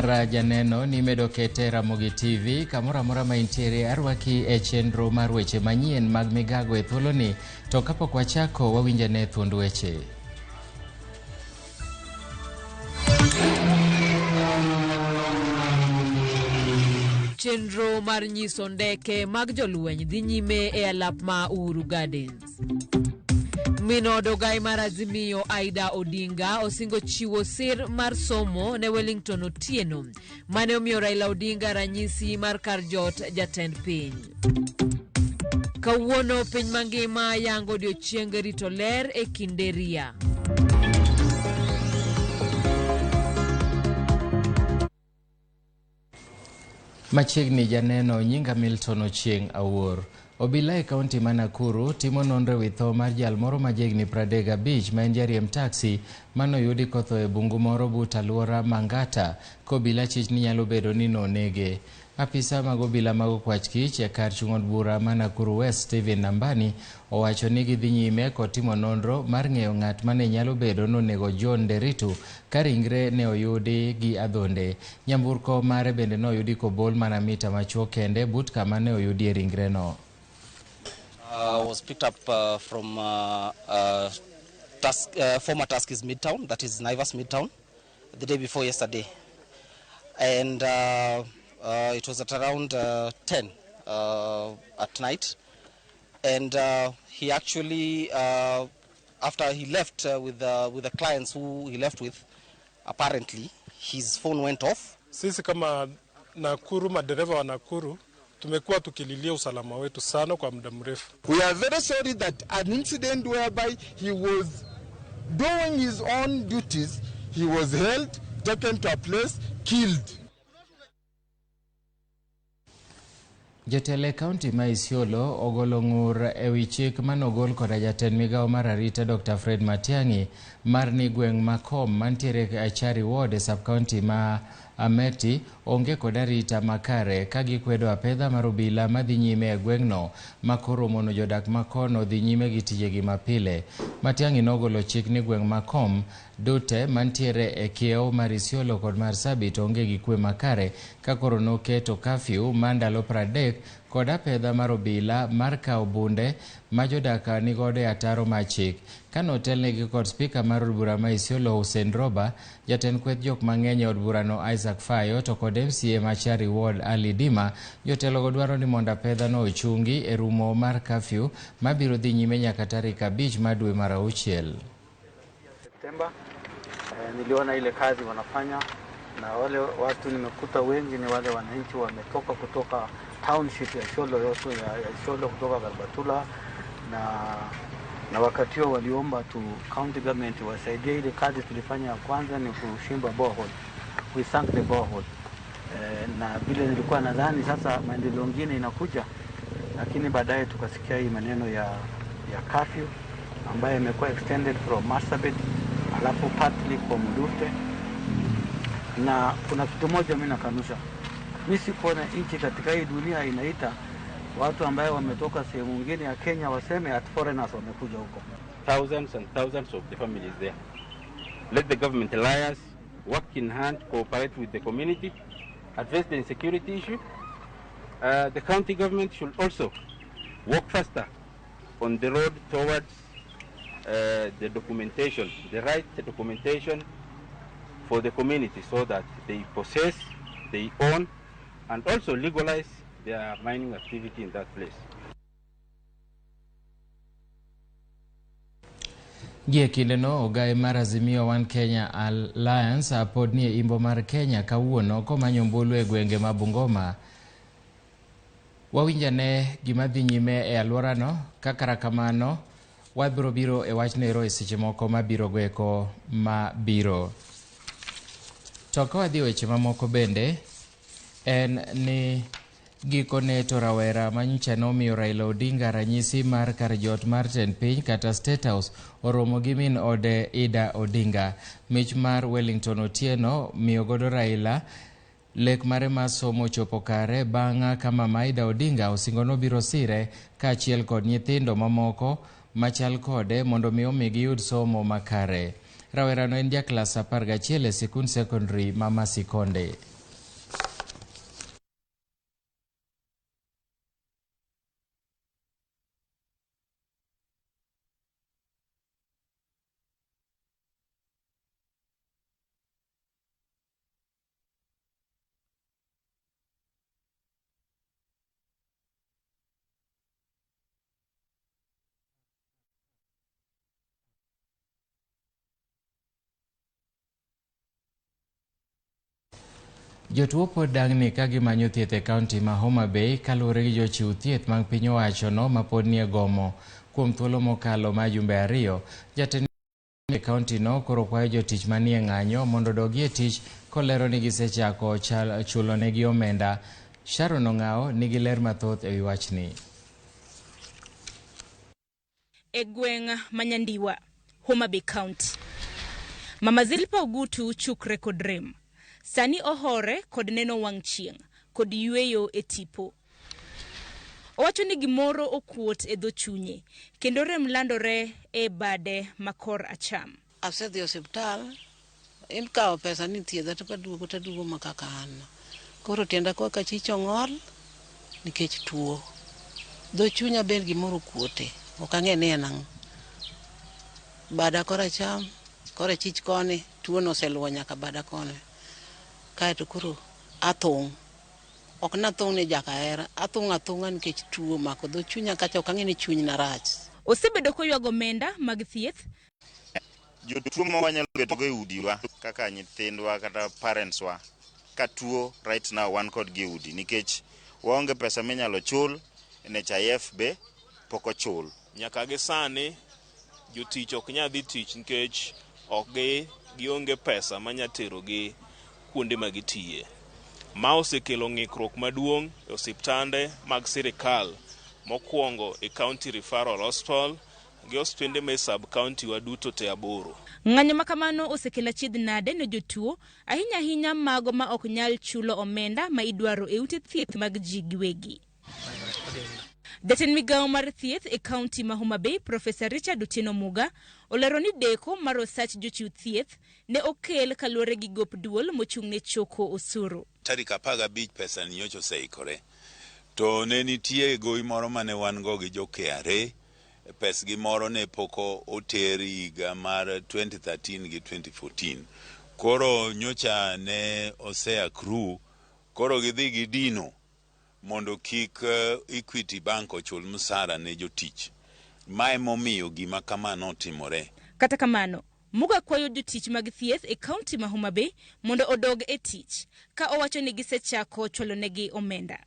Mara janeno ni imedo kete Ramogi TV kamoro amora ma intiere arwaki e chenro mar weche manyien mag migago e thuoloni to kapok wachako wawinjane thuond weche. Chenro mar nyiso ndeke mag jolweny dhi nyime e alap ma Uhuru Gardens. Min od ogai mar Azimio Aida Odinga osingo chiwo sir mar somo ne Wellington Otieno mane omiyo Raila Odinga ranyisi mar kar jot jatend piny. Kawuono piny mangima yango odiochieng rito ler e kinde ria. Machiegni janeno nyinga Milton Ochieng Awuor. Obila e kaunti ma Nakuru timo nonro ewi tho mar jal moro ma jahigni 35 ma en jariemb taxi manoyudi kotho e bungu moro but alwora ma Ngata ka obila chich ni nyalo bedo ni nonege. Apisa mag obila mag okwach kich e kar chung' od bura ma Nakuru West Stephen Nambani owacho ni gidhi nyime kod timo nonro mar ng'eyo ng'at mane nyalo bedo nonego John Nderitu ka ringre ne oyudi gi adhonde. Nyamburko mare bende noyudi kobol mana mita machuok kende but kama ne oyudie ringreno. Was picked up from former Tuskys Midtown, that is Naivas Midtown, the day before yesterday. And it was at around 10 at night. And he actually, after he left with the clients who he left with, apparently his phone went off. Sisi kama Nakuru, madereva wa Nakuru, tumekuwa tukililia usalama wetu sana kwa muda mrefu. We are very sorry that an incident whereby he was doing his own duties, he was held, taken to a place, killed. Jotelo e kaunti ma Isiolo ogolo ng'ur ewi chik manogol koda jatend migawo mar arita Dr. Fred Matiang'i mar ni gweng' ma Kom mantiere e Chari Ward e sub-county ma Ameti onge kod arita makare ka gikwedo apedha mar obila madhi nyime e gweng'no ma koro mono jodak ma kono dhi nyime gi tijegi mapile. Matiang'i nogolo chik ni gweng' ma Kom Dute mantiere e kiewo mar Isiolo kod Marsabit onge gi kwe makare ka koro noketo kafyu ma ndalo 30 kod apedha mar obila mar kawo bunde ma jodak nigodo e ataro mar chik. Kanotelnegi kod spika mar od bura ma Isiolo Hussein Roba, jatend kweth jok mang'eny e od burano Isaac Fayo to kod MCA ma Chari Ward Ali Dima, jotelogo dwaro ni mondo apedha no ochungi e rumo mar kafyu mabiro dhi nyime nyaka tarik 5 mar dwe mar 6. Septemba, niliona ile kazi wanafanya na wale watu nimekuta wengi ni wale wananchi wametoka kutoka township ya Isiolo yote ya Isiolo kutoka Garbatula na wakati huo waliomba tu county government wasaidie. Ile kazi tulifanya ya kwanza ni kushimba borehole. We sank the borehole. Na vile nilikuwa nadhani sasa maendeleo mengine inakuja, lakini baadaye tukasikia hii maneno ya curfew ambayo imekuwa extended from Marsabit alafu partly kwa Mudufte. Na kuna kitu moja mimi nakanusha, mimi sikuona nchi katika hii dunia inaita watu ambayo wametoka sehemu nyingine ya Kenya waseme at foreigners wamekuja huko. Thousands and thousands of the families there. Let the government alliance work in hand, cooperate with the community, address the insecurity issue. The county government should also work faster on the road towards the documentation, the right documentation for the community so that they possess, they own, and also legalize their mining activity in that place. Gie kindeno, ogaye mar Azimio One Kenya Alliance pod nie imbo mar Kenya kawuono komanyo ombulu e gwenge ma Bungoma. Wawinjane gima dhi nyime e alworano, ka kara kamano wabiro biro e wachno ero e seche moko mabiro goeko mabiro. To ka wadhi e weche mamoko bende, en ni gikone to rawera manyocha nomiyo Raila Odinga ranyisi mar kar jot mar tend piny kata State House oromo gi min ode Ida Odinga. Mich mar Wellington Otieno miyo godo Raila lek mare mar somo chopo kare bang' ka mama Ida Odinga osingo nobiro sire kaachiel kod nyithindo mamoko machal kode mondo mi omi giyud somo makare. Rawerano en ja klas 11 e sikund sekondari ma Masikonde. Jotuo pod dang'ni ka gimanyo thieth e kaunti ma Homa Bay kaluwore gi jochiw thieth mag piny owachono ma pod nie gomo. Kuom thuolo mokalo ma jumbe 2, jatend e kaunti no koro kwayo jotich manie ng'anyo mondo odogi e tich kolero ni gisechako chulo negi omenda. Sharon Ong'ao nigi ler mathoth ewi wachni. E gweng' ma Nyandiwa, Homa Bay County, Mama Zilpa Ogutu chukre kod rem. Sani ohore kod neno wang' chieng' kod yueyo e tipo. Owacho ni gimoro okuot e dho chunye kendo rem landore e bade ma kor acham. Asedhi e osiptal, ikawo pesa ni thiedha to kaduogo taduogo ma kaka an. Koro tienda korka achich ong'ol nikech tuo. Dho chunya bende gimoro okuote, ok ang'e ni en ang'o. Bada koracham, korachich koni, tuo no oseluwo nyaka bada koni. Kaeto koro athung'. Ok nathung' ni jaka hera, athung' athung'a nikech tuo omako dho chunya kacha, ok ang'e ni chunyna rach. Osebedo koywago omenda mag thieth. Jotuo ma wanyalo bedo go e udiwa kaka nyithindwa kata parents wa ka tuo right now wan kodgi e udi nikech waonge pesa minyalo chul, NHIF be pok ochul. Nyaka gi sani jotich ok nyal dhi tich nikech ok gionge pesa manya terogi kuonde ma gitiye. Ma osekelo ng'ikruok maduong' e osiptande mag sirikal, mokwongo e County Referral Hospital gi osiptende ma e sub county wa duto te 8. Ng'anyo ma kamano osekelo achiedh nade ne jotuo, ahinya ahinya mago ma ok nyal chulo omenda ma idwaro e ute thieth mag ji giwegi. Jatend migawo mar thieth e kaunti ma Homa Bay, Profesa Richard Otieno Muga, olero ni deko mar osach jochiw thieth ne okel kaluwore gi gop duol mochung' ne choko osuru. Tarik 15 pesa ni nyocha oseikore. To ne nitie gowi moro mane wan go gi jo KRA, pesgi moro ne pok oter higa mar 2013 gi 2014. Koro nyocha ne ose accrue, koro gidhi gidino mondo kik Equity Bank ochul msara ne jotich. Mae momiyo gima kama notimore. Kata kamano, Muga kwayo jotich mag thieth e kaunti ma Homa Bay mondo odog e tich, ka owacho ni gisechako chwalonegi omenda.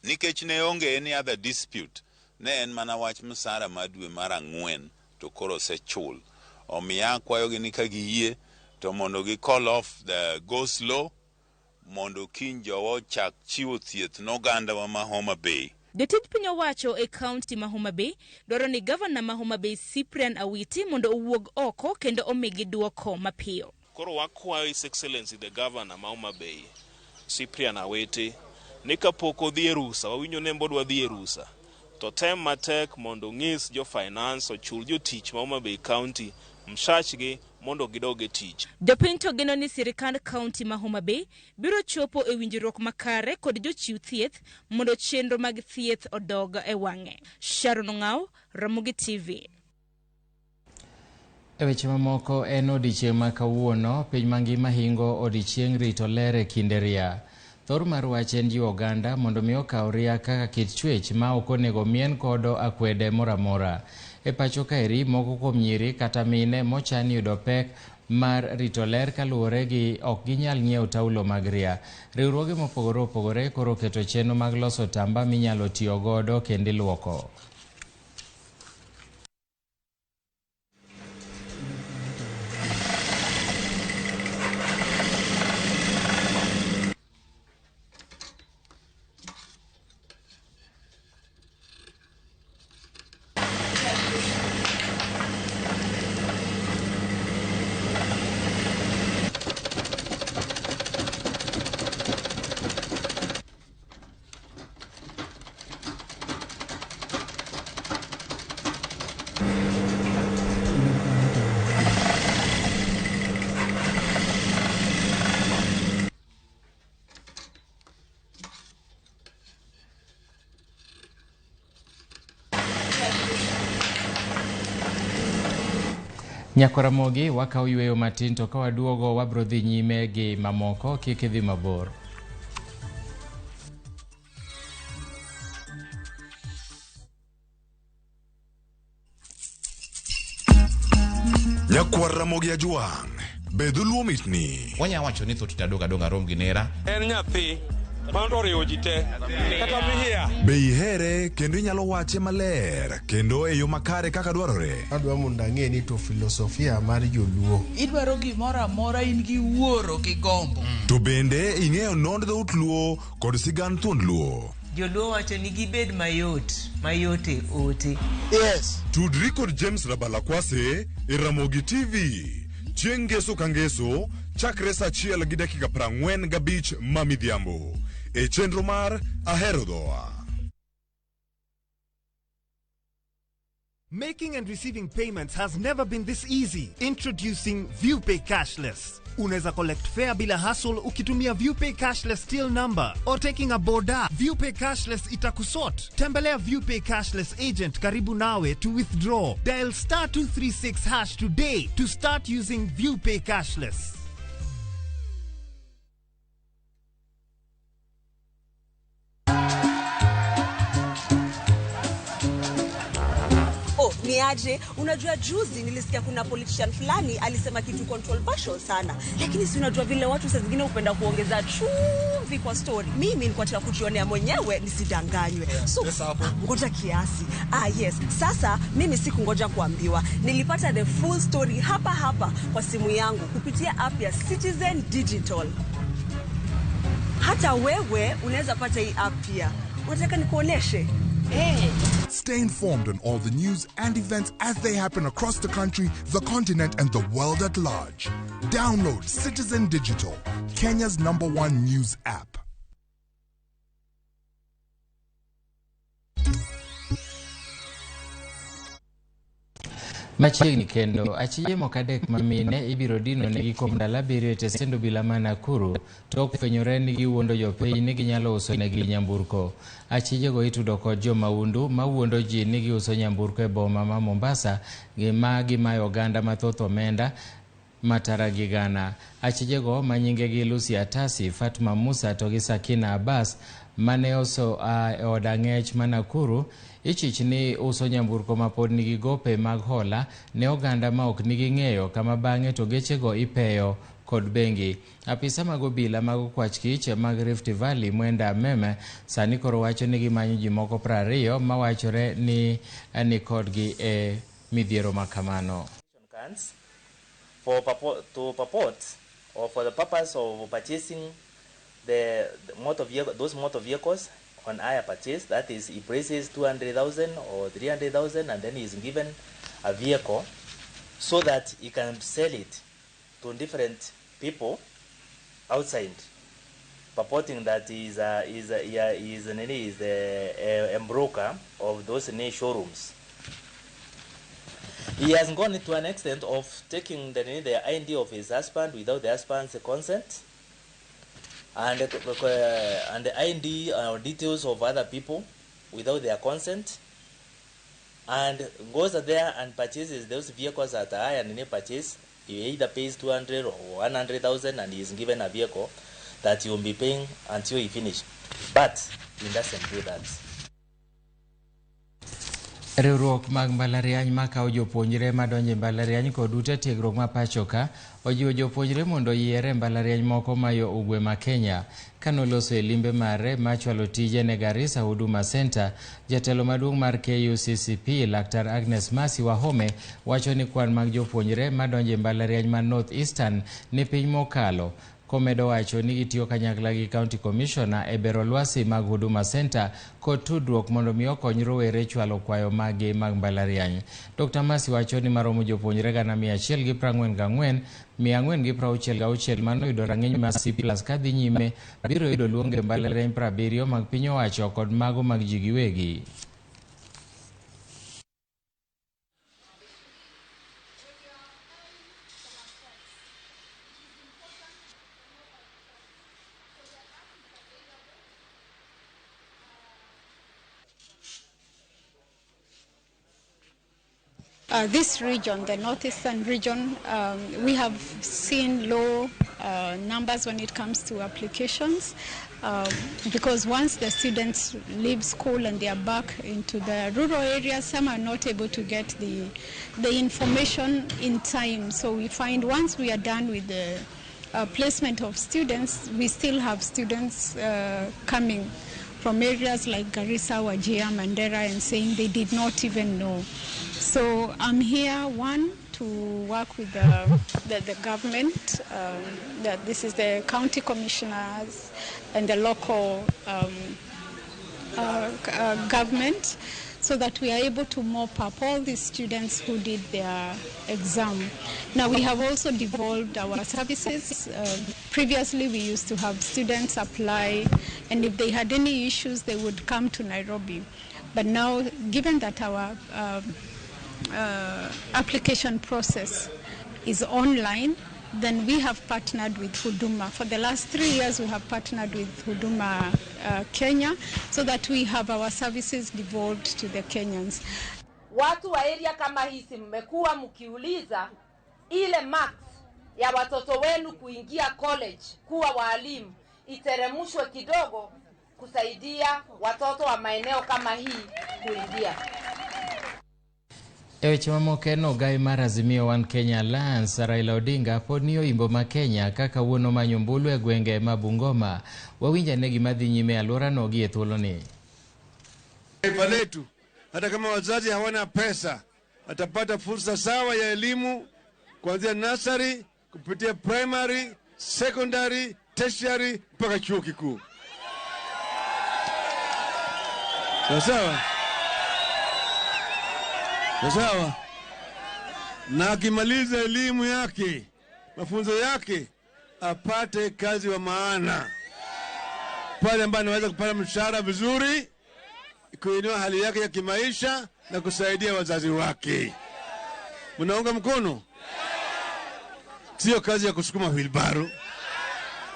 Nikech ne onge any other dispute, ne en mana wach msara mar dwe mar 4 to koro osechul. Omiyo akwayogi ni ka giyie to mondo gi call off the go slow mondo kiny jowa ochak chiwo thieth ne ogandawa ma Homa Bay. Jotij piny owacho e kaunti ma Homa Bay dwaro ni gavana ma Homa Bay Cyprian Awiti mondo owuog oko kendo omigi duoko mapiyo. Koro wakwayo His Excellency the Governor ma Homa Bay Cyprian Awiti ni kapok odhi e rusa, wawinjo ni en bodwa dhi e rusa, to tem matek mondo ong'is jo finance ochul jotich ma Homa Bay County msachgi mondo gidog e tich. Jopiny to geno ni sirikand kaunti ma Homa Bay biro chopo e winjruok makare kod jochiw thieth mondo chenro mag thieth odog e wang'e. Sharon Ong'ao, Ramogi TV. E weche mamoko en odiechieng' ma kawuono, piny mangima hingo odiechieng' rito ler e kinde ria. Thor mar wach en jiwo oganda mondo mi okaw ria kaka kit chwech ma ok onego mien kodo akwede moro amora. E pacho kaeri, moko kuom nyiri kata mine mochan yudo pek mar rito ler kaluwore gi ok ginyal ng'iewo taulo mag ria. Riwruoge mopogore opogore koro oketo chenro mag loso otamba minyalo tiyo godo kendo iluoko. Nyakoramogi wakaw yweyo matin to ka waduogo wabro dhi nyime gi mamoko, kik idhi mabor. Nyakwar Ramogi Ajwang'. Be dholuo mitni? Wanya wacho ni thoth adong adonga rom gi nera. En nyathi mano oriwo ji te kata mihia. Be ihere kendo inyalo wache maler kendo e yo makare kaka dwarore? Adwa mondo ang'e ni to filosofia mar joluo. Idwaro gimoro amora in gi wuoro gi gombo. To bende ing'eyo nond dhout luo kod sigand thuond luo? Joluo wacho ni gibed mayot, mayot e ote. Yes. Tudri kod James Rabalakwase e Ramogi TV chieng' ngeso ka ngeso chakre saa 1:45 ma midhiambo e chenro mar Ahero Dhowa. Making and receiving payments has never been this easy. Introducing ViewPay Cashless. Unaweza collect fare bila hassle ukitumia ViewPay Cashless till number or taking a boda. ViewPay Cashless itakusort. Tembelea ViewPay Cashless agent karibu nawe to withdraw. Dial star 236 hash today to start using ViewPay Cashless. Oh, ni aje? Unajua juzi nilisikia kuna politician fulani alisema kitu controversial sana. Lakini si unajua vile watu saa zingine hupenda kuongeza chumvi kwa story. Mimi nilikuwa nataka kujionea mwenyewe nisidanganywe. So, ngoja kiasi. Yes. Sasa mimi sikungoja kuambiwa. Nilipata the full story hapa hapa kwa simu yangu kupitia app ya Citizen Digital. Hata wewe unaweza pata hii app pia. Unataka nikuoneshe? Hey. Stay informed on all the news and events as they happen across the country, the continent, and the world at large. Download Citizen Digital, Kenya's #1 news app. Machiegni kendo, achije moko adek ma mine ibiro dino negi kuom ndalo 7 e tesend obila ma Nakuru tok fwenyore ni giwuondo jopiny ni ginyalo uso negi nyamburko. Achijego itudo kod jomaundu mawuondo ji ni giuso nyamburko e boma ma Mombasa ma gimayo oganda mathoth omenda matara gi gana. Achijego ma nyingegi Lucy Atasi, Fatma Musa to gi Sakina Abbas mane oso e od ang'ech ma Nakuru ichich ni uso nyamburko mapod nigi gope mag hola ne oganda ma ok nigi ng'eyo kama bang'e to gechego ipeyo kod bengi. Apisa mag obila mag okwach kich mag Rift Valley Mwenda Meme sani koro wacho ni gimanyo ji moko 20 mawachore ni kodgi e midhiero makamano. For to purport or for the purpose of purchasing the motor vehicle, those motor vehicles on hire purchase, that is, he praises 200,000 or 300,000 and then he is given a vehicle so that he can sell it to different people outside, purporting that he is a broker of those showrooms. He has gone to an extent of taking the ID of his husband without the husband's consent, and the ID or details of other people without their consent, and goes there and purchases those vehicles at a higher purchase. He either pays 200 or 100,000 and he is given a vehicle that he will be paying until he finishes. But he doesn't do that. Riwruok mag mbalariany makawo jopuonjre madonjo e mbalariany kod ute tiegruok ma pacho ka ojiwo jopuonjre mondo oyier e mbalariany moko ma yo ugwe ma Kenya. Kanoloso e limbe mare machwalo tije ne Garissa Huduma Center, jatelo maduong' mar KUCCP Laktar Agnes Masi Wahome wacho ni kwan mag jopuonjre madonjo e mbalariany ma North Eastern ni piny mokalo. Komedo wacho ni gitiyo kanyakla gi County Commissioner e bero lwasi mag Huduma Center kod tudruok mondo mi okony rowere chwalo kwayo mage mag mbalariany. Dr. Masi wacho ni maromo jopuonjre 144,466 manoyudo rang'iny mar C+ kadhi nyime biro yudo luong e mbalariany 70 mag piny owacho kod mago mag ji giwegi. This region, the northeastern region, we have seen low numbers when it comes to applications, because once the students leave school and they are back into the rural areas, some are not able to get the information in time. So we find once we are done with the placement of students, we still have students coming from areas like Garissa, Wajir, Mandera, and saying they did not even know. So I'm here, one, to work with the government, that this is the county commissioners and the local government, so that we are able to mop up all these students who did their exam. Now, we have also devolved our services. Previously, we used to have students apply, and if they had any issues, they would come to Nairobi. But now, given that our application process is online, then we have partnered with Huduma. For the last 3 years, we have partnered with Huduma Kenya, so that we have our services devolved to the Kenyans. Watu wa area kama hizi mmekuwa mkiuliza ile marks ya watoto wenu kuingia college kuwa walimu iteremshwe kidogo kusaidia watoto wa maeneo kama hii kuingia. E weche mamoko en ogai mar Azimio One Kenya Alliance Raila Odinga pod ni oimbo ma Kenya kaka wuon omanyo ombulu e gwenge ma Bungoma. Wawinj ane gima dhi nyime e alworano gi e thuoloni. Taifa letu hata kama wazazi hawana pesa, atapata fursa sawa ya elimu kuanzia nursery kupitia primary, secondary, tertiary mpaka chuo kikuu. Sawa sawa? Sawa. Na akimaliza elimu yake, mafunzo yake, apate kazi wa maana pale ambapo anaweza kupata mshahara vizuri, kuinua hali yake ya kimaisha na kusaidia wazazi wake. Mnaunga mkono? Sio kazi ya kusukuma wheelbarrow.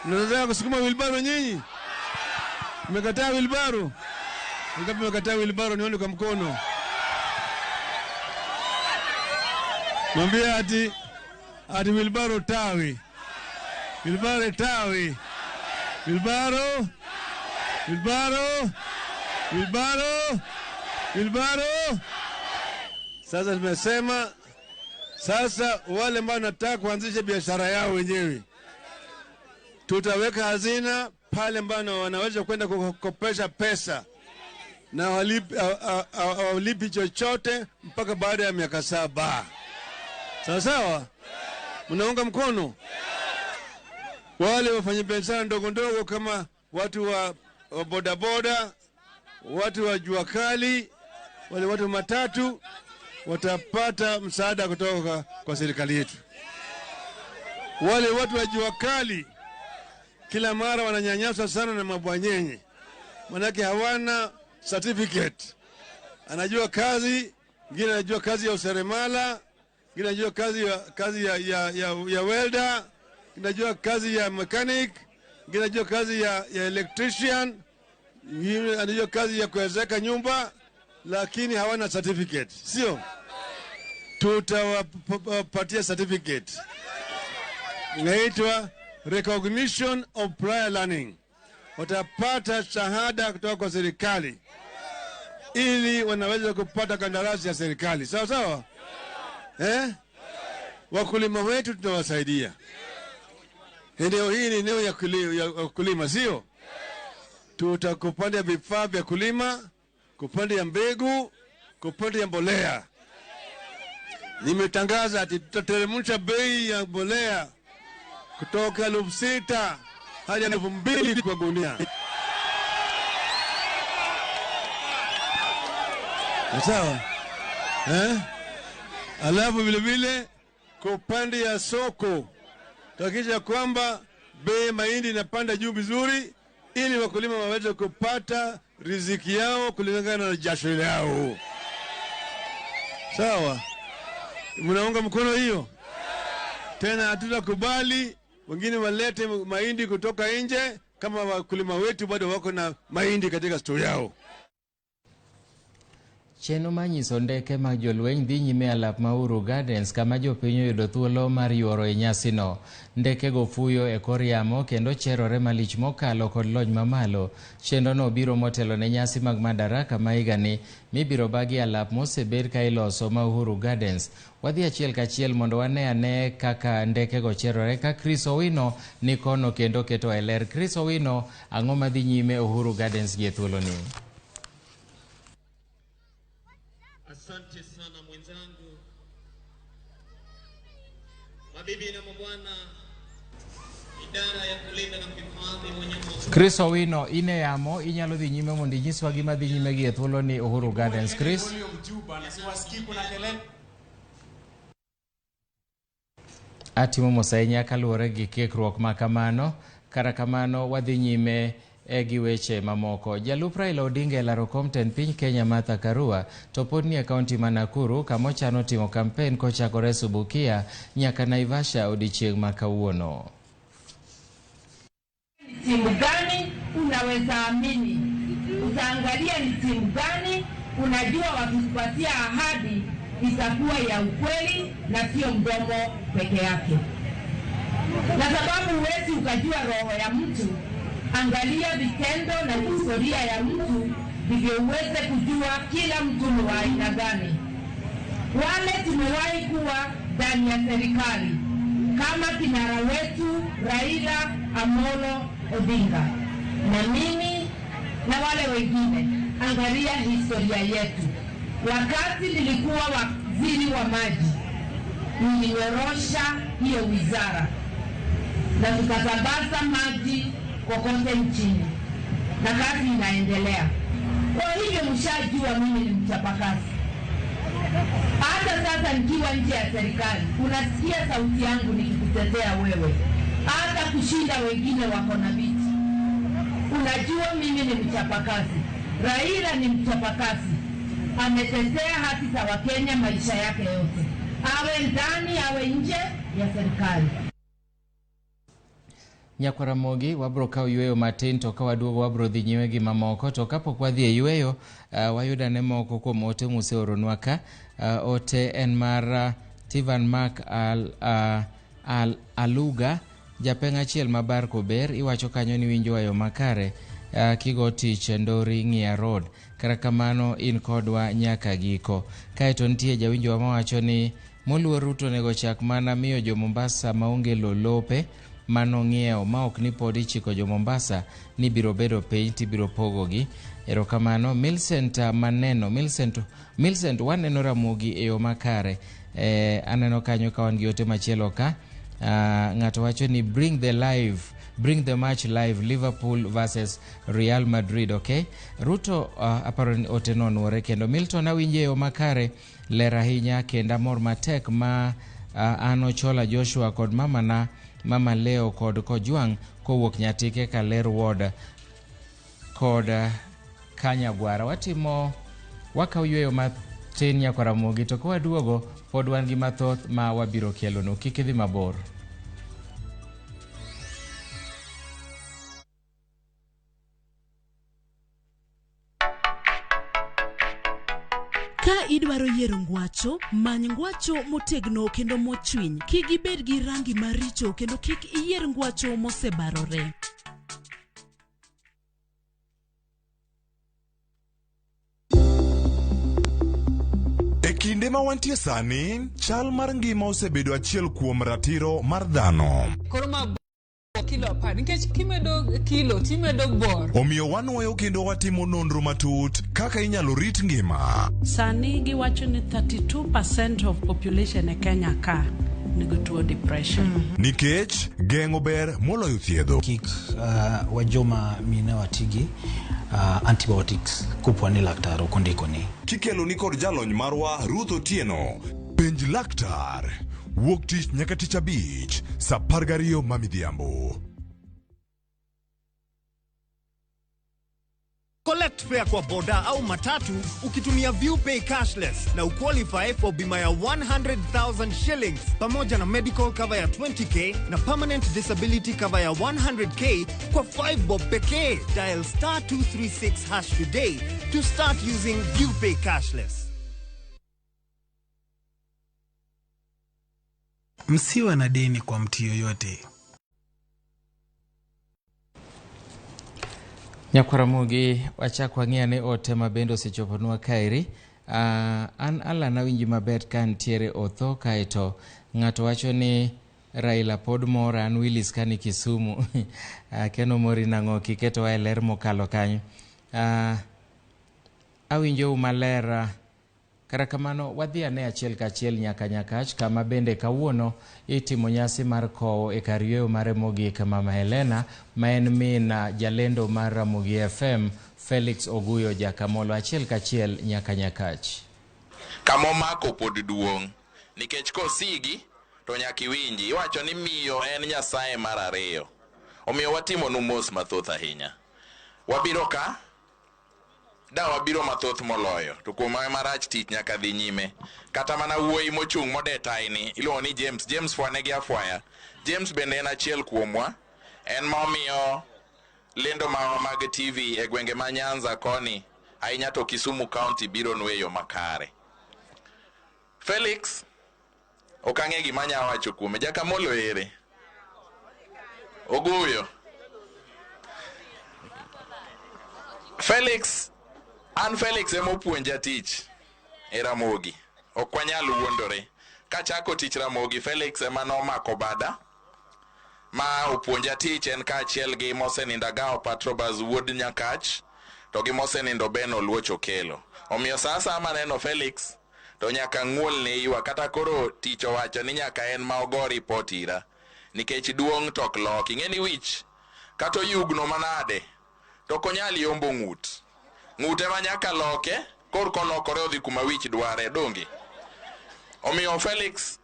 Mnataka kusukuma wheelbarrow nyinyi? Mmekataa wheelbarrow? Ngapi mmekataa wheelbarrow? Nione kwa mkono. Mwambie ati wheelbarrow tawi. Wheelbarrow tawi. Wheelbarrow. Wheelbarrow. Wheelbarrow. Wheelbarrow. Sasa tumesema sasa wale ambao wanataka kuanzisha biashara yao wenyewe, tutaweka hazina pale ambao wanaweza kwenda kukopesha pesa na hawalipi chochote mpaka baada ya miaka 7. Sawa sawa? Mnaunga mkono? Wale wafanyabiashara ndogo ndogo kama watu wa bodaboda, watu wa jua kali, wale watu matatu watapata msaada kutoka kwa serikali yetu. Wale watu wa jua kali kila mara wananyanyaswa sana na mabwanyenye, manake hawana certificate. Anajua kazi, mwingine anajua kazi ya useremala, mwingine anajua kazi ya welder, mwingine anajua kazi ya mechanic, mwingine anajua kazi ya electrician, mwingine anajua kazi ya kuwezeka nyumba, lakini hawana certificate. Sio? Tutawapatia certificate. Inaitwa recognition of prior learning. Watapata shahada kutoka kwa serikali ili wanaweza kupata kandarasi ya serikali. Sawa sawa? Wakulima wetu tunawasaidia. Eneo hii ni eneo ya kulima, sio? Tutakupanda vifaa vya kulima, kupanda mbegu, kupanda mbolea. Nimetangaza ati tutateremsha bei ya mbolea kutoka 6,000 hadi 2,000 kwa gunia. Sawa? Alafu vile vile kwa upande ya soko tuhakikisha kwamba bei mahindi inapanda juu vizuri ili wakulima waweze kupata riziki yao kulingana na jasho lao. Sawa? Mnaunga mkono hiyo? Tena hatutakubali wengine walete mahindi kutoka nje kama wakulima wetu bado wako na mahindi katika store yao. Chenro mar nyiso ndeke mag jolweny dhi nyime e alap ma Uhuru Gardens kama jopiny oyudo thuolo mar yuoro e nyasino. Ndekego fuyo e kor yamo kendo cherore malich mokalo kod lony mamalo. Chenrono biro motelo ne nyasi mag Madaraka ma higani mibiro bagi e alap mosebed ka iloso ma Uhuru Gardens. Wadhi achiel kachiel mondo wane ane kaka ndekego cherore ka Chris Owino ni kono kendo keto e ler. Chris Owino, ang'o madhi nyime Uhuru Gardens gi e thuoloni? Asante sana mwenzangu, mabibi na mabwana, idara ya kulinda na kuhifadhi wanyama Chris Owino, in e yamo, inyalo dhi nyime mondo inyiswa gima dhi nyime gi e thuoloni Uhuru Gardens. Chris? Volume juu bana, siwasikii kuna kelele. Atimo mos ahinya kaluwore gi kikruok ma kamano. Kata kamano wadhi nyime e gi weche mamoko. Jalup Raila Odinga e laro kom tend piny Kenya Martha Karua to pod nie kaunti ma Nakuru kama ochano timo kampen kochakore Subukia nyaka Naivasha odiechieng' ma kawuono. Timu gani unaweza amini? Utaangalia ni timu gani unajua wakikupatia ahadi itakuwa ya ukweli na sio mdomo peke yake. Na sababu huwezi ukajua roho ya mtu, angalia vitendo na historia ya mtu ndivyo uweze kujua kila mtu ni wa aina gani. Wale tumewahi kuwa ndani ya serikali kama kinara wetu Raila Amolo Odinga na mimi na wale wengine, angalia historia yetu. Wakati nilikuwa waziri wa maji, nilinyorosha hiyo wizara na tukasambaza maji kokote nchini na kazi inaendelea. Kwa hivyo mshajua mimi ni mchapakazi. Hata sasa nikiwa nje ya serikali, unasikia sauti yangu nikikutetea wewe, hata kushinda wengine wako na viti. Unajua mimi ni mchapakazi. Raila ni mchapakazi, ametetea haki za Wakenya maisha yake yote, awe ndani awe nje ya serikali. Nyakwar Ramogi, wabro kawo yweyo matin to ka waduogo wabro dhi nyime gi mamoko to kapok wadhi e yweyo wayudo ane moko kuom ote museoronwa ka. Ote en mar Tivan Mark Aluga, japeng' achiel mabar kober, iwacho kanyo ni winjo wayo makare kigo tich Ndori Ng'ia Road. Kata kamano in kodwa nyaka giko. Kaeto nitie jawinjowa mawacho ni moluor Ruto onego chak mana miyo jo Mombasa maonge lo lope manong'iewo ma ok ni pod ichiko jo Mombasa ni biro bedo piny tibiro pogogi. Erokamano. Millicent Maneno, Millicent waneno Ramogi e yo makare. Aneno kanyo ka wan gi ote machielo ka. Ng'ato wacho ni bring the match live, Liverpool versus Real Madrid. Okay, Ruto aparo ni ote no onuore kendo. Milton awinjo e yo makare, ler ahinya kendo amor matek ma an Ochola Joshua kod mamana Mama Leo kod Kojwang' kowuok Nyatike Kaler Ward kod Kanyagwara. Watimo wakawo yweyo matin nyakwar Ramogi to kawaduogo pod wan gi mathoth ma wabiro kelonu. Kik idhi mabor. Ka idwaro yiero ngwacho, many ngwacho motegno kendo mochwiny. Kik ibed gi rangi maricho kendo kik iyier ngwacho mosebarore. E kinde ma wantie sani, chal mar ngima osebedo achiel kuom ratiro mar dhano. Koro ma kilo 10 nikech kimedo kilo timedo bor. Omiyo wanwoyo kendo watimo nonro matut kaka inyalo rit ngima. Sani giwacho ni 32% of population e Kenya ka nigi tuo depression. Nikech geng'o ber moloyo thiedho. Kik wajoma mine watigi antibiotics kopo ni laktar ok ondikoni. Kikelo ni kod jalony marwa Ruth Otieno. Penj laktar. Wuok tich nyaka tich abich saa 12 ma midhiambo. Collect fare kwa boda au matatu ukitumia ViewPay cashless na uqualify for bima ya 100,000 shillings pamoja na medical cover ya 20k na permanent disability cover ya 100k kwa 5 bob pekee. Dial star 236 hash today to start using ViewPay cashless. Msiwe na deni kwa mtu yoyote. Nyakwaramogi wachak wang'i ane ote ma bende osechoponwa kaeri. An Alan awinji maber ka ntiere otho kaeto ng'ato wacho ni Raila pod mora an Willis kani Kisumu. Keno mori nang'o kiketowa e ler mokalo kanyo. Awinjou maler. Kata kamano wadhi ane achiel kachiel nyaka Nyakach kama bende kawuono itimo nyasi mar kowo e kar yweyo mare mogik Mama Helena ma en min jalendo mar Ramogi FM Felix Oguyo Jakamolo. Achiel kachiel nyaka Nyakach. Kama omako pod duong' nikech kosigi to nyaka iwinji. Iwacho ni miyo en Nyasaye mar ariyo. Omiyo watimonu mos mathoth ahinya. Wabiro ka da wabiro mathoth moloyo to kuom marach tich nyaka dhi nyime. Kata mana wuoyi mochung' mode taini iluongo ni James. James fwane gi afwaya. James bende en achiel kuomwa. En ma omiyo lendo mag TV e gwenge ma Nyanza koni ahinya to Kisumu County biro nwe yo makare. Felix ok ang'e gima anya wacho kuome. Jakamolo ere? Oguyo. Felix, an Felix ema opuonja tich e Ramogi. Ok wanyal wuondore. Kachako tich Ramogi, Felix ema nomako bada ma opuonja tich en kaachiel gi mosenindo Agao Patrobas wuod Nyakach to gi mosenindo Ben Oluoch Okelo. Omiyo sa asaya maneno Felix to nyaka ng'uol ne iwa kata koro tich owacho ni nyaka en ma ogo ripot ira nikech duong' to ok loki. Ing'e ni wich kata oyugno manade to ok onyal yombo ng'ut. Ng'ute ma nyaka loke kor kolokore odhi kuma wich dware donge. Omiyo Felix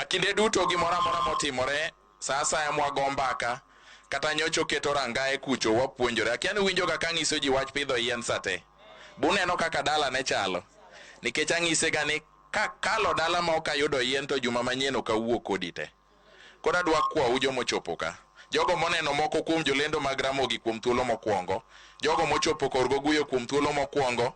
kinde duto gimoro amora motimore sa asaya mwago mbaka kata nyocha oketo rangae kucho wapuonjore. Akia ni uwinjo ga kang'iso ji wach pidho yien sate. Buneno kaka dala ne chalo. Nikech ang'ise ga ni kakalo dala ma ok ayudo yien to juma manyien ok awuo kodi te. Koro adwa kwau jomochopo ka. Jogo moneno moko kuom jolendo mag Ramogi kuom thuolo mokwongo, jogo mochopo korgo Guyo kuom thuolo mokwongo,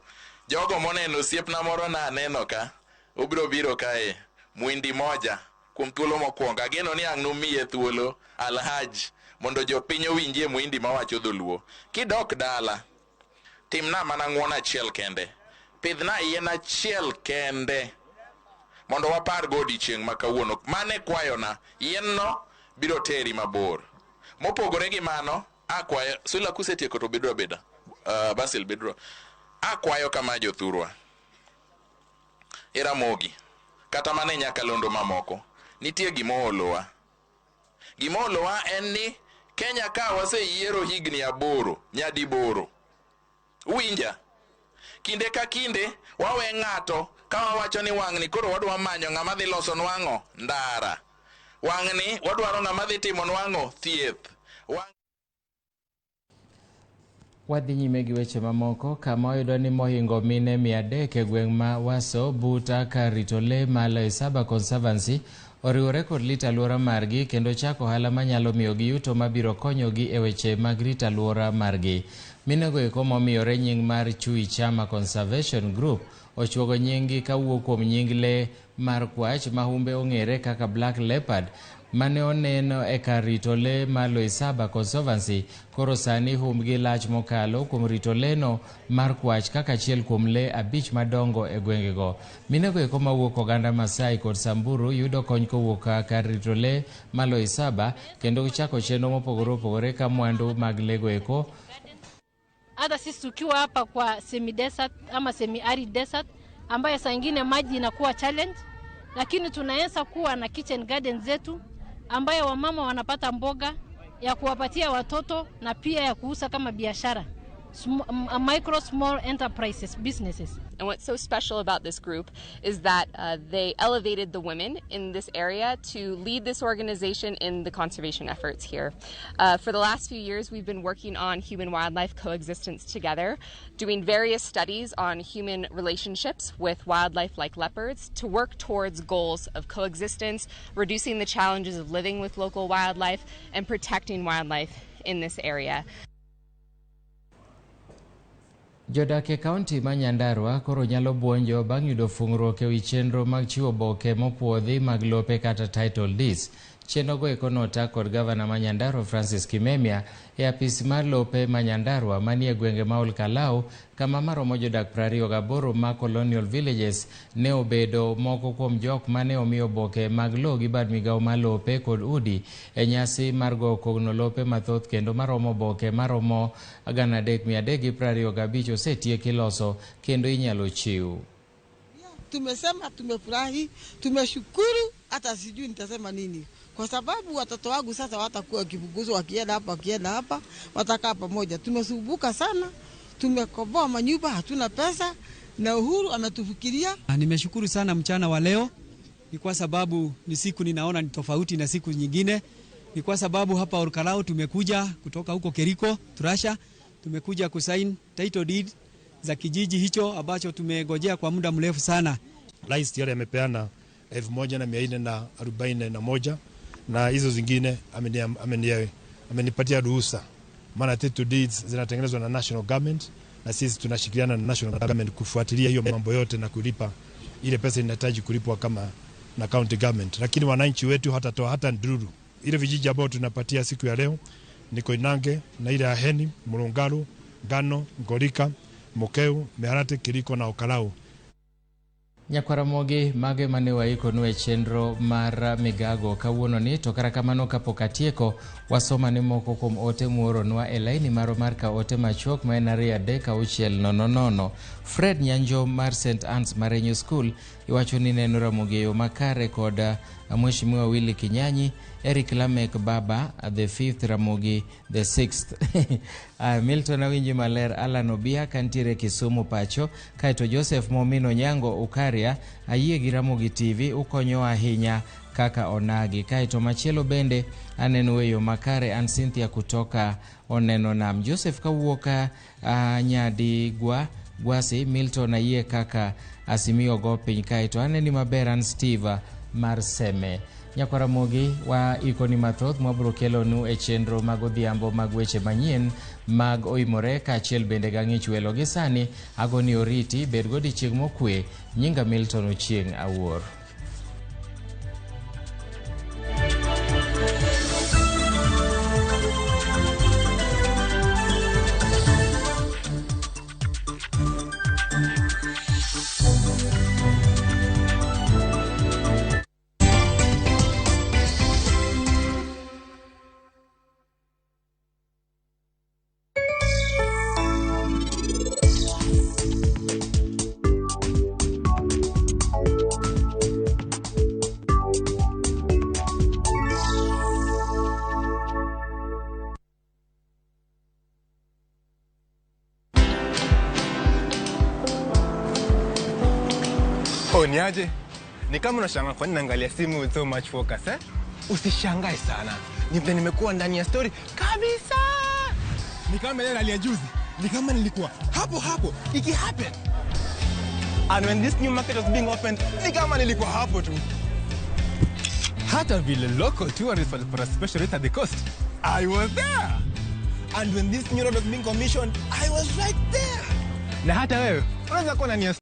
jogo moneno osiepna moro na aneno ka, obiro biro kae, Mwindi moja kuom thuolo mokwongo. Ageno ni ang' numiye thuolo Alhaj mondo jopiny owinjie Mwindi mawacho dholuo. Kidok dala, timna mana ng'uono achiel kende. Pidhna yien achiel kende mondo wapar go odiochieng' ma kawuono. Mane kwayona, yien no biro teri mabor. Mopogore gi mano, akwayo, Sula kusetieko to bedro abeda. Basil bedro. Akwayo kama jothurwa. E Ramogi, kata mana e nyakalondo mamoko, nitie gima oolowa. Gima oolowa en ni Kenya ka waseyiero higni 8, nyadiboro. Uwinja? Kinde ka kinde wawe ng'ato ka wawacho ni wang'ni koro wadwa manyo ng'ama dhi losonwa ang'o? Ndara. Wang'ni wadwaro ng'ama dhi timonwa ang'o? Thieth. Wadhi nyime gi weche mamoko kama wayudo ni mohingo mine 300 e gweng' ma Waso buta kar rito lee ma Loisaba Conservancy oriwore kod rito alwora margi kendo chako ohala manyalo miyogi yuto mabiro konyogi e weche mag rito alwora margi. Minego eko momiyore nying mar Chui Chama Conservation Group ochuogo nyinggi kawuok kuom nying lee mar kwach ma humbe ong'ere kaka Black Leopard mane oneno e kar rito lee mar Loisaba Conservancy. Koro sani humbgi lach mokalo kuom rito lee no mar kwach kaka achiel kuom lee 5 madongo e gwengego. Minego eko mawuok oganda Masai kod Samburu yudo kony kowuok kar rito lee ma Loisaba kendo chako chenro mopogore opogore ka mwandu mag lego eko. Hata sisi tukiwa hapa kwa semi desert ama semi arid desert ambayo saa ingine maji inakuwa challenge, lakini tunaweza kuwa na kitchen garden zetu ambayo wamama wanapata mboga ya kuwapatia watoto na pia ya kuuza kama biashara. micro small enterprises businesses. And what's so special about this group is that they elevated the women in this area to lead this organization in the conservation efforts here. For the last few years, we've been working on human-wildlife coexistence together, doing various studies on human relationships with wildlife like leopards to work towards goals of coexistence, reducing the challenges of living with local wildlife, and protecting wildlife in this area. Jodak e kaunti ma Nyandarua koro nyalo buonjo bang' yudo fung'ruok ewi chenro mag chiwo oboke mopuodhi mag lope kata title deeds. Chenrogo eko nota kod gavana ma Nyandarua Francis Kimemia e apis mar lope ma Nyandarua manie gwenge ma Olkalau, kama maromo jodak 28 ma colonial villages ne obedo moko kuom jok mane omi oboke mag lowo gi bad migawo mar lope kod udi e nyasi mar goyo kogno lope mathoth kendo maromo oboke maromo 3,325 osetieki loso kendo inyalo chiw. Tumesema tumefurahi, tumeshukuru, hata sijui nitasema nini. Kwa sababu watoto wangu sasa watakuwa wakifukuzwa, wakienda hapa, watakaa pamoja. Tumesumbuka sana, tumekoboa manyumba, hatuna pesa, na Uhuru ametufikiria. Nimeshukuru sana mchana wa leo, ni kwa sababu ni siku ninaona ni tofauti na siku nyingine. Ni kwa sababu hapa Olkalau tumekuja kutoka huko Keriko, Turasha, tumekuja kusign title deed za kijiji hicho ambacho tumegojea kwa muda mrefu sana. Rais tayari amepeana 1441 na hizo zingine amenipatia ruhusa. Maana title deeds zinatengenezwa na national government na sisi tunashirikiana na national government kufuatilia hiyo mambo yote na kulipa ile pesa inahitaji kulipwa kama na county government. Lakini wananchi wetu hatatoa hata ndururu. Ile vijiji ambao tunapatia siku ya leo ni Koinange na ile Aheni, Murungaru, Ngano, Ngorika, Mokeu, Meharate, Kiriko na Olkalau. Nyakwaramogi mage mane waikonu e chenro mar migago kawuono ni, to kata kamano kapok atieko wasoma ne moko kuom ote muoronwa e laini maro mar ka ote machuok ma en 2 3 6 0 0. Fred Nyanjo mar St Anne's Marenyo School iwacho ni neno Ramogi e yo makare kod Mheshimiwa Willy Kinyanyi, Eric Lamek Baba the 5th, Ramogi the 6th. Milton awinji maler, Alan Obia kantiere Kisumu pacho, kaeto Joseph Momino Nyango Ukaria ayie gi Ramogi TV ukonyo ahinya kaka onagi. Kaeto machielo bende aneno e yo makare an Cynthia kutoka Oneno Nam. Joseph kawuok Nyadi Gwasi, Milton ayie kaka Asimio go piny. Kaeto aneni maber an Steve mar Seme. Nyakwaramogi wa ikoni mathoth mwabro kelonu e chenro mag odhiambo mag weche manyien mag oimore kaachiel bende gi ang'ich welo. Gi sani agoni oriti, bed godiechieng' mokwe. Nyinga Milton Ochieng' Awuor. Oh, niaje? Ni kama unashangaa kwa nini naangalia simu with so much focus, eh? Usishangae sana. Ni vile nimekuwa ndani ya story kabisa. Ni kama ile hali ya juzi. Ni kama nilikuwa hapo hapo iki happen. And when this new market was being opened, ni kama nilikuwa hapo tu. Hata vile local tourists walipata special rate at the coast, I was there. And when this new road was being commissioned, I was right there. Na hata wewe unaweza kuwa ndani ya